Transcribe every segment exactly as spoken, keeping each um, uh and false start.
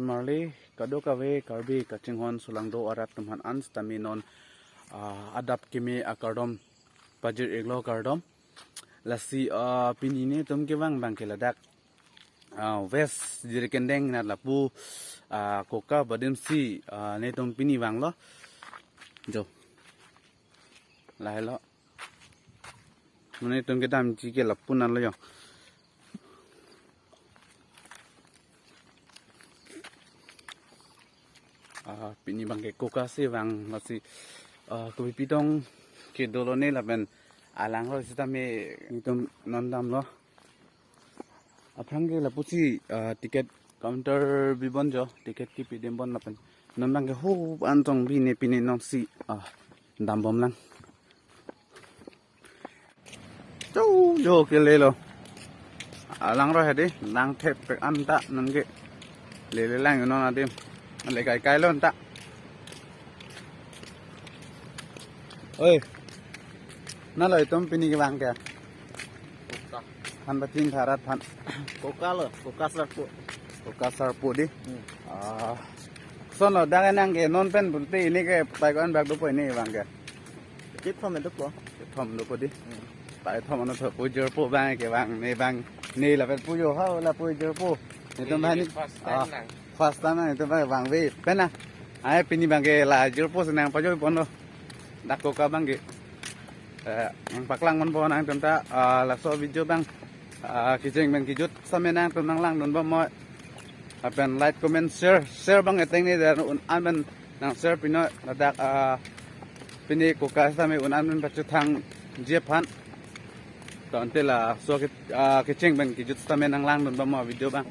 Marli, kadokave Karbi kachinghon solangdo arat atum aphan an sitame non, ah, adap kimi akardom pajir-iklo kardom. Lasi, ah, pini netum kevang abangke ladak, ah, West Jirikindeng nat lapu, ah, Koka Badimsi, ah, netum pini vanglo. Jo. Lahelo. Mane netum kedamji ke lapu nanlo jo. Ah, pini abangke Koka si vang, lasi, ah, kopi pitong kedo lone lapen alang roi sitame netum non damlo. Aphrang ke lapusi, ah, ticket counter bibon jo, ticket kepi dimbon lapen non abangke ho an tong bine pine nonsi, ah, dambomlang. Jo, jo, kelelo. Alang roi hedi, lang thepek anta nonke. Lelelang non adim. Le kaikailo anta. Oi. Nalo itum pini kevang ke? Koka. Than pachin tharat than. Koka lo, Koka Sarpo. Koka Sarpo di. Hmm. Ah. Sonlo dak nangke non pen pulote pini ke paikon bak dopo pini kevang ke? Kethom dopo. Kethom dopo di. Hmm. Paithom ano tho pu jirpo abang kevang ne abang ne lapen pu jo ha lapu jirpo. Netum abang ni. First time ah, lang. First time lang netum abang vangve. Pen na. Ai pini abangke la jirpo si nangpajoi ponlo. Dak Koka abangke. Eh, nangpaklang ponpo nangtum ta, ah, laso video abang, ah, kecheng pen kejut sitame nangtum nanglangdunbom mo. Lapen like, comment, share, share abang eteng ne der un an pen nang share pinon ladak, ah, pini Koka sitame un an pen pachethangji aphan. To ante laso ke, ah, kecheng pen kejut sitame nanglangdunbom mo video abang.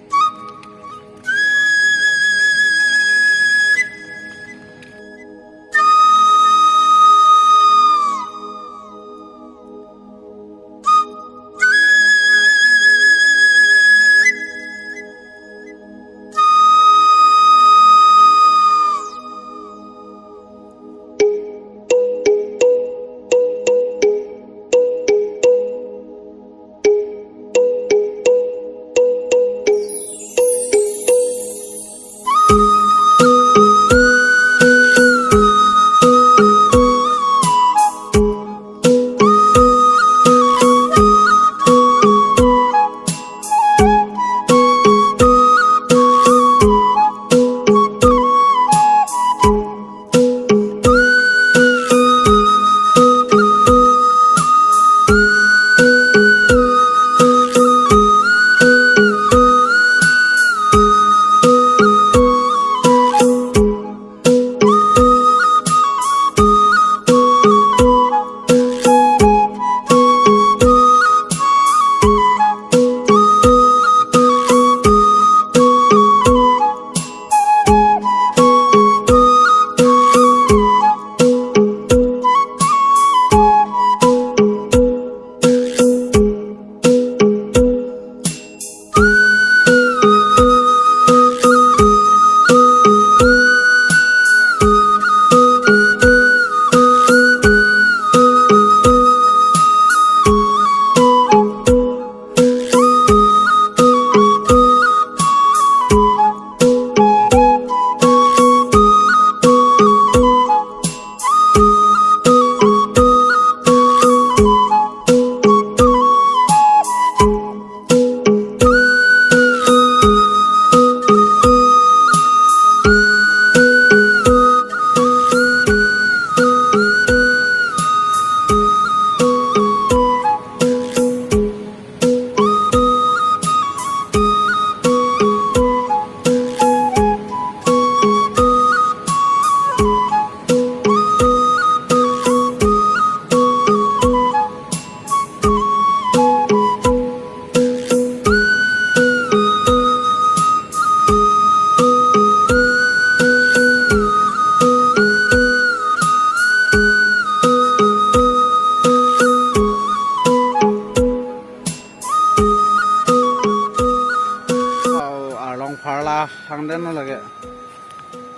Arlong pharla hangden lo lake.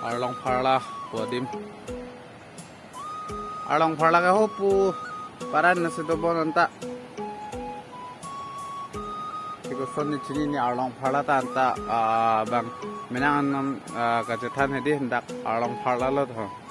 Arlong pharla pu adim. Arlong pharla ke ho pu paran nasi dobon anta. Tiko sonni chinine arlong pharla ta anta, ah, bang. Menang anam, ah, kachethan hedi dak arlong pharla lo tho.